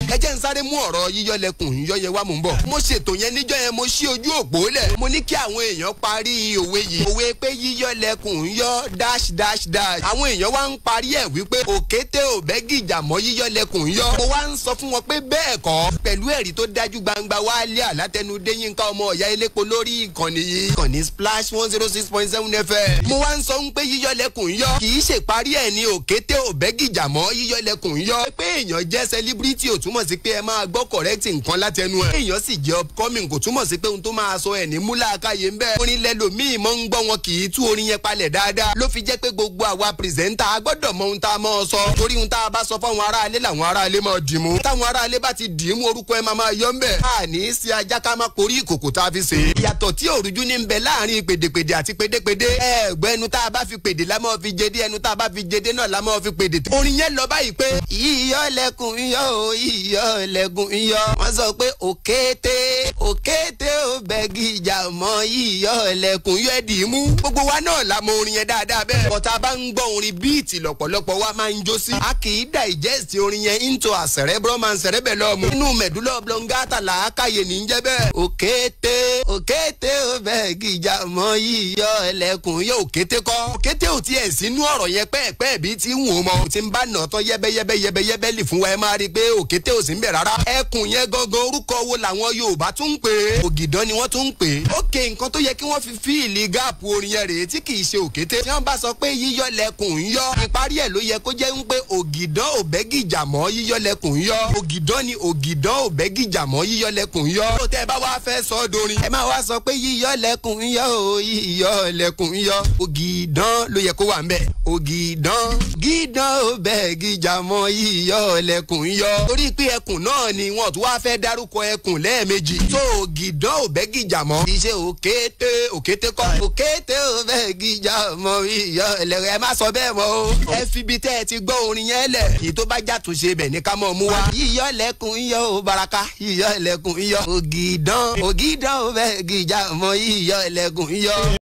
Ẹ jẹ́ n sáré mú ọ̀rọ̀ yíyọ́lẹ̀kùn yíyọ́ yẹn wá, mò ń bọ̀. Mo ṣètò yẹn níjọ́ yẹn, mo ṣí ojú òpó lẹ̀. Mo ní kí àwọn èèyàn parí òwe yìí. Òwe pé yíyọ́lẹ̀kùn yọ́ dash dash dash. Àwọn èèyàn wá ń parí ẹ̀ wípé òkété ò bẹ́gìjà mọ́ yíyọ́lẹ̀kùn yọ́. Mo wá ń sọ fún wọn pé bẹ́ẹ̀ kọ́. Pẹ̀lú ẹ̀rí tó dájú gbangba wálé àlátẹnudé Yínká ọmọ ọ̀yá elépo lórí ìkànnì yìí. Ìkànnì Splash 106.7 FM. Mo wá ń sọ pé yíyọ́lẹ̀kùn yọ́. Kì í ṣèparí ẹ̀ ní òkété ò bẹ́gìjà mọ́ yíyọ́lẹ̀kùn yọ́. Pé èèyàn jẹ́ celebrity ò túmọ̀ sí pé ẹ máa gbọ́ correct nǹkan látẹnu ẹ̀. Èèyàn sì jẹ́ upcoming kò túmọ̀ sí pé ohun tó máa sọ ẹ̀ ní múlàkáyé ń bẹ́ẹ̀. Orin lẹ́lòmíì mọ́ ń gbọ́ wọn kì í tú orin yẹn palẹ̀ dáadáa. Ló fi jẹ́ pé gbogbo àwa presenter a gbọ́dọ̀ mọ ohun tá a mọ́ ọ sọ. Torí ohun tá a bá sọ fáwọn aráalé làwọn aráalé máa dì mú. Táwọn aráalé bá ti dì í mú orúkọ ẹ máa máa yọ ń bẹ̀. A ní í sí ajá ká má porí ìkòkò tá a fi ṣe. Ìyàtọ̀ tí òrùjú ní ń bẹ láàrin pèdèpèdè àti pédépédé. Ẹ̀gbẹ́ ẹnu tá a bá fi pèdè la máa fi jedé, ẹnu tá a bá fi jedé náà la máa fi pèdè. Orin yẹn lọ báyìí pé yíyọ́lẹ̀kùn yọ́ o, yíyọ́lẹ̀kùn yọ́. Wọ́n sọ pé òkété òkété ò bẹ́gìjà mọ́ yíyọ́lẹ̀kùn yọ́ ẹ̀ dì í mú. Gbogbo wa náà la mọ orin yẹn dáadáa bẹ́ẹ̀. Bọ̀tà bá ń gbọ́ orin bíìtì lọ́pọ̀lọpọ̀ wa máa ń jó sí. A kì í digest orin yẹn into a cerebrum and cerebellum. Inú medulla oblongata làákàyè ní jẹ́ bẹ́ẹ̀. Òkété òkété ò bẹ́gìjà mọ́ yíyọ́lẹ̀kùn yọ́ òkété kọ́. Òkété ò tiẹ̀ sínú ọ̀rọ̀ yẹn pẹ́ẹ̀pẹ́ bí ti ń wò mọ́. Tí ń bá nà tán yẹ́bẹ́yẹ́bẹ́ yẹ́bẹ́yẹ́bẹ́ lì fún wa ẹ máa rí i pé òkété ò sí ń bẹ̀ rárá. Ẹkùn yẹn gangan orúkọ wo làwọn Yorùbá tún ń pè é? Ògìdán ni wọ́n tún ń pè é. Ókè nǹkan tó yẹ kí wọ́n fi fill gap orin yẹn rèé tí kì í ṣe òkété. Tí wọ́n bá sọ pé yíyọ́ lẹkùn ń yọ́, ìparí ẹ̀ ló yẹ kó jẹ́ ń pé ògìdán ò bẹ́gìjà mọ́ yíyọ́ lẹkùn ń yọ́. Ògìdán ni ògìdán ò bẹ́gìjà mọ́ yíyọ́ lẹkùn ń yọ́. Tó tẹ́ ẹ bá wá fẹ́ sọ dorin, ẹ máa wá sọ pé yíyọ́ lẹkùn ń yọ́ o, yíyọ́ lẹkùn ń yọ́. Ògìdán ló yẹ kó wà ń bẹ̀. Ògìdán gídán ò bẹ́gìjà mọ́ yíyọ́ lẹkùn ń yọ́. Torí pé ẹkùn náà ni wọ́n tún wá fẹ́ dárúkọ ẹkùn lẹ́ẹ̀mejì. Tó ògìdán ò bẹ́gìjà mọ́. Kì í ṣe òkété òkété kọ́. Òkété ò bẹ́gìjà mọ́ yíyọ́ lẹkùn. Ẹ má sọ bẹ́ẹ̀ mọ́ o. Ẹ fi ibi tẹ́ ẹ ti gbọ́ orin yẹn lẹ̀. Èyí tó bá jàtúnṣe bẹ̀ ní ká mọ̀ mú wa. Yíyọ́ lẹkùn ń yọ́ o baraka. Yíyọ́ lẹkùn ń yọ́. Ògìdán ògìdán ò bẹ́gìjà mọ́ yíyọ́ lẹkùn ń yọ́.